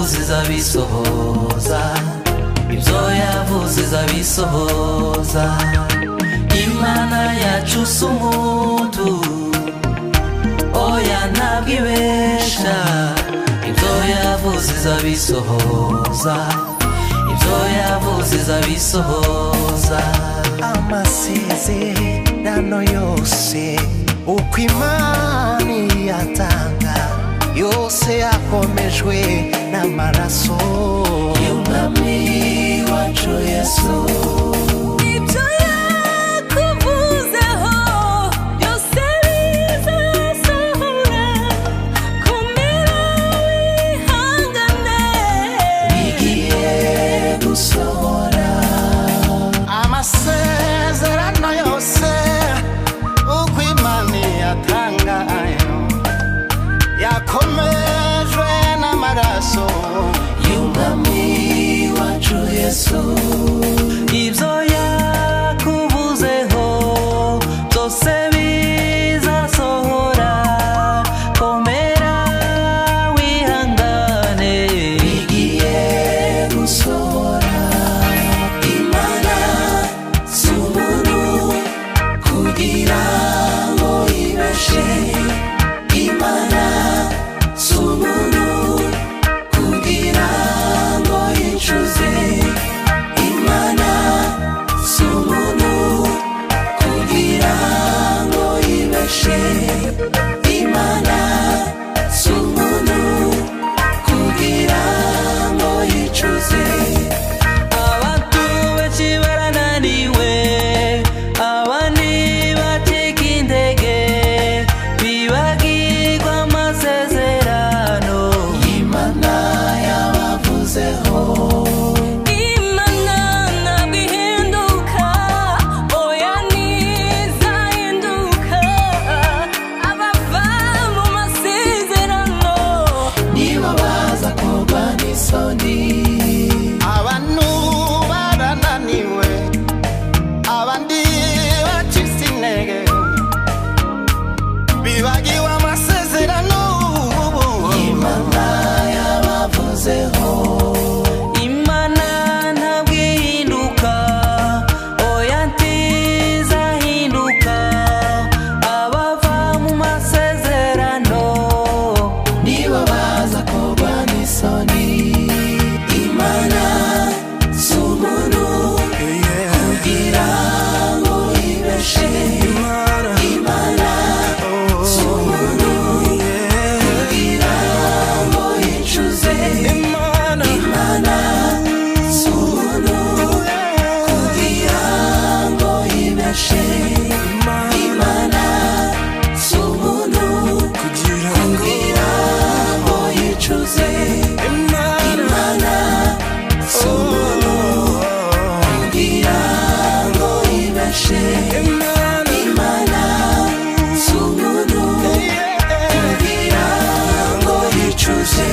Yavuze izabisohoza, ibyo yavuze izabisohoza. Imana yacu si umuntu, oya ntabwo ibesha. Ibyo yavuze izabisohoza, ibyo yavuze izabisohoza. Amasezerano yose uko Imana iyatanga, yose yakomejwe n'amaraso y'Umwami wacu Yesu. Ibyo yakuvuzeho byose bizasohora, komera wihangane. Bigiye gusohora. Amasezerano yose uko Imana iyatanga, yakomejwe n'amaraso y'Umwami wacu Yesu. Ibyo yakuvuzeho byose bizasohora, komera wihangane. Bigiye gusohora. Imana si umuntu kugira ngo ibeshe, Imana si umuntu kugira ngo yicuze, Imana si umuntu kugira ngo yibeshe, Imana si umuntu kugira ngo yicuze. Abantu benshi barananiwe, abandi bacika intege, bibagirwa amasezerano Imana yabavuzeho. Imana ntabwo ihinduka, oya ntizahinduka. Abava mu masezerano nibo baza kugwa n'isoni. Abantu barananiwe, abandi bacitse intege, bibagiwe amasezerano Imana yabavuzeho. Imana ntabwo ihinduka, oya ntizahinduka. Abava mu masezerano nibo baza kugwa n'isoni. Imana si umuntu kugira ngo ibeshe, Imana si umuntu kugira ngo yicuze, Imana si umuntu kugira ngo yibeshe, Imana si umuntu kugira ngo yicuze, Imana si umuntu kugira ngo yibeshe, Imana si umuntu kugira ngo yicuze.